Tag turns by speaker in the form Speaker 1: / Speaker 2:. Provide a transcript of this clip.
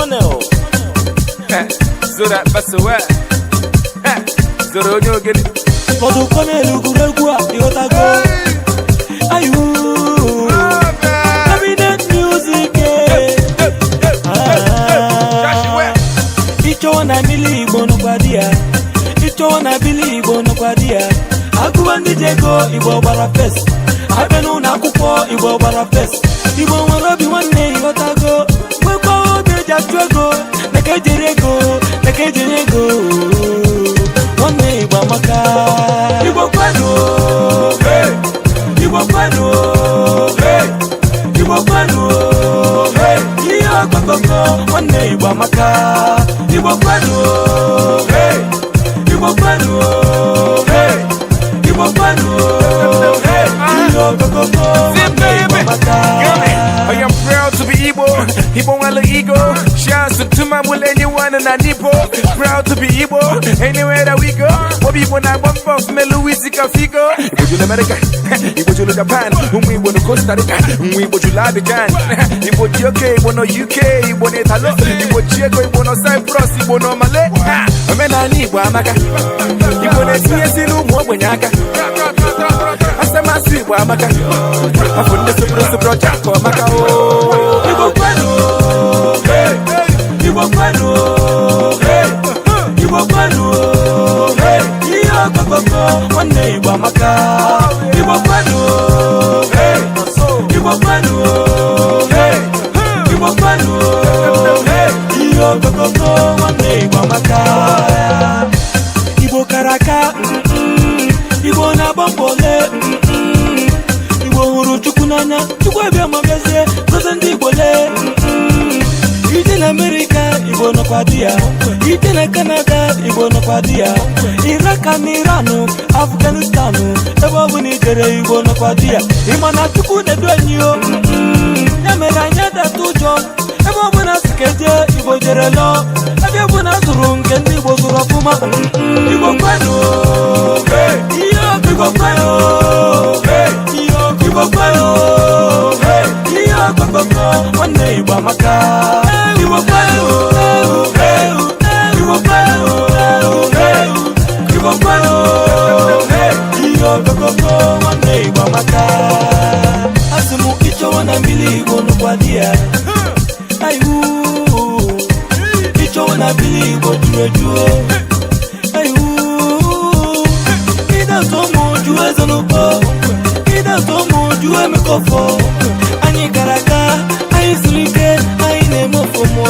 Speaker 1: Colonel.
Speaker 2: Zoro akpasowa. Zoro onye ogene.
Speaker 1: Lọdụ Colonel gụrụ egwu a, ịghọtago? Ayu. Cabinet music. Ah. Ịchọwa na mmiri Igbo nọkwa di ya. Ịchọwa na bili Igbo nọkwa di ya. Agụba ndị ji ego Igbo gbara fes. Abịa n'ụlọ akwụkwọ Igbo gbara fes. Igbo nwere obi nwanne, ịghọtago? Nwekwa obi eji achụ ego. Na ka ejiri ego, na ka ejiri ego. Nwanne, Igbo amaka. Igbo kwenu, hey! Igbo kwenu, hey! Igbo kwenu, hey! Ihe ọkọkọkọ, nwanne, Igbo amaka. Igbo kwenu, hey! Igbo kwenu, hey! Igbo kwenu, hey! Ihe ọkọkọkọ, nwanne, Igbo amaka.
Speaker 2: I am proud to be Igbo. Igbo nwere ego. Shouts to my will anyone in Igbo. Proud to be Igbo. Anywhere that we go. Obi Igbo na agba mbọ melu isi ka figo. Igbo julu America. Igbo julu Japan. Ụmụ Igbo no Costa Rica. Ụmụ Igbo julu Abidjan. Igbo ji oke, Igbo no UK, Igbo na Italo. Igbo ji ego, Igbo no Cyprus, Igbo no Malay. Ha! Omenala Igbo amaka. Igbo na-etinyesiri ụmụ ogbenye aka. Asamasị Igbo amaka. Afọ ndị sụpụrụ sụpụrụ ọcha ka ọ maka o.
Speaker 1: Igbo kwenu, hey! Igbo kwenu, hey! Igbo kwenu, hey! Ihe ọkọkọkọ, nwanne, Igbo amaka. Igbo kwenu, hey! Igbo kwenu, hey! Igbo kwenu, hey! Ihe ọkọkọkọ, nwanne, Igbo amaka. Igbo kara aka, Igbo na-agba mbọ le, Igbo hụrụ Chukwu n'anya. Chukwu abịa ma bịazie gozie ndị Igbo lee. Ije na Amerịka, Igbo nọkwa di ya. Ije na Kanada, Igbo nọkwa di ya. Iraka na Iranụ, Afganistanụ, ebe ọ bụla ijere, Igbo nọkwa di ya. Ịma na Chukwu na-edu anyị o, ya mere anyị adata ụjọ. Ebe ọ bụla si ka eje, Igbo jere lọọ. Ebe ọ bụla zụrụ nke ndị Igbo zụrụ ọfụma. Igbo kwenu, hey! Ihe ọkụ, Igbo kwenu, hey! Ihe ọkụ, Igbo kwenu, hey! Ihe ọkọkọkọ, nwanne, Igbo amaka. Igbo kwenu, hey! Igbo kwenu, hey! Igbo kwenu, hey! Ihe ọkọkọkọ, nwanne, Igbo amaka. Asị m, ịchọwa na mmiri, Igbo nụkwa di ya. Ayiwu, ịchọwa na mmiri, Igbo juru eju. Ayiwu, ịdatụ ụmụ ju eze n'ụkpọ, ịdatụ ụmụ ju emekọfọ. Anyị gara aga, anyị siri ike, anyị na-eme ọfụma.